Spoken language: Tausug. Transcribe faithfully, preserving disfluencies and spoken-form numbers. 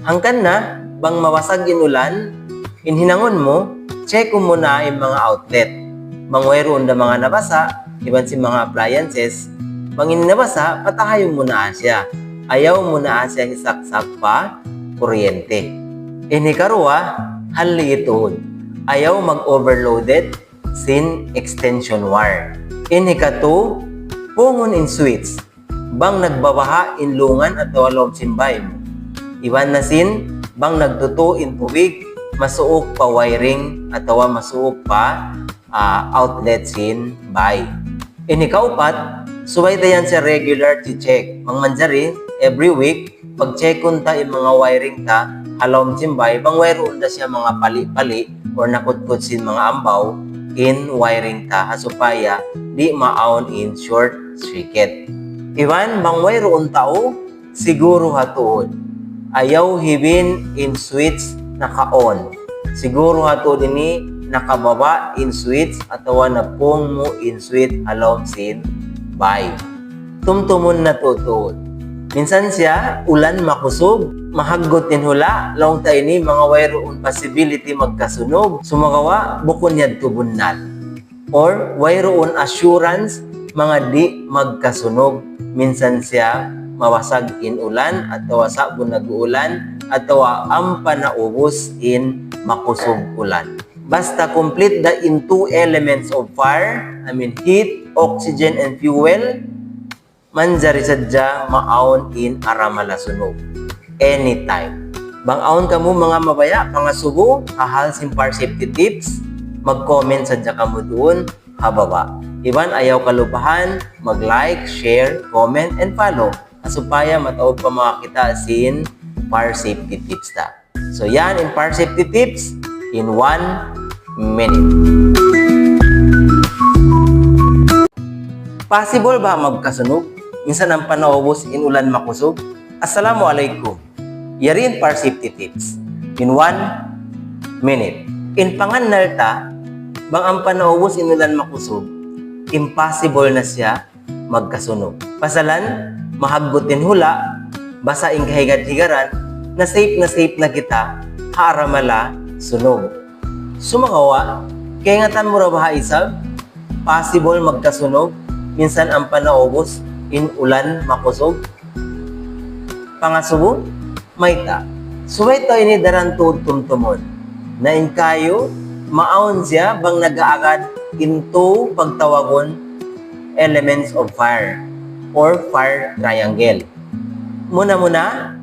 Hangkan na, bang mabasag in ulan, in hinangun mu, check mu na in manga outlet. Bang wayruun da manga nabasa', iban sin manga appliances, bang in nabasa', patahayun mu na siya. Ayaw mu na siya hisaksak pa kuryente. In hikaruwa, halli' tuud. Ayaw mag-overloaded sin extension wire. In hikatu, pungun in switch. Bang nagbabaha' in lungan atawa lawm sin bay mu. Iban na sin, bang nagtutu' in tubig, masuuk pa wiring atawa masuuk pa, ah, outlet sin bay. In hikaupat, subay ta yan siya regular chi-check. Bang manjari, every week, pag-checkun ta in manga wiring ta, ha lawm sin bay, bang wayruun da siya manga pali-pali, or nakutkut sin manga ambaw, in wiring ta, ha supaya, di' maawn in short circuit. Iban, bang wayruun tau, siguruha tuud. Ayaw hibin in switch naka-on. Siguruha tuud ini nakababa' in switch atawa napung mu in switch ha lawm sin bay. Tumtumun natu' tuud. Minsan siya, ulan makusug, mahaggut in hula', laung ta ini manga wayruun possibility magkasunug, sumagawa', bukun yadtu bunnal. Or wayruun assurance, manga di' magkasunug. Minsan siya mabasag in ulan, atawa sa'bu nag-uulan, atawa ampa naubus in makusug ulan. Basta complete da in two elements of fire, I mean heat, oxygen, and fuel, manjari sadja maawn in aramala sunug. Anytime. Bang awn kamu manga mabaya' pangasubu, ha hal sin fire safety tips, mag-comment sadja kamu duun ha baba'. Iban ayaw kalupahan, mag-like, share, comment, and follow. Ha supaya mataud pa makakita' sin fire safety tips ta. So yan in fire safety tips in one minute. Possible ba magkasunug? Minsan ampa naubus in ulan makusug. Assalamu alaykum. Yari in fire safety tips in one minute. In pangannal ta, bang ampa naubus in ulan makusug, impossible na siya magkasunug. Pasalan, mahaggut in hula', basa' in kahigad-higaran, na safe na safe na kita ha aramala sunug. Sumagawa', kaingatan mu ra baha' isab, possible magkasunug, minsan ampa naubus in ulan makusug. Pangasubu, mayta'. Subay ta ini daran tuud tumtumun. Na in kayu, maawn siya bang nag-aagad in two pagtawagun elements of fire or fire triangle. Muna-muna,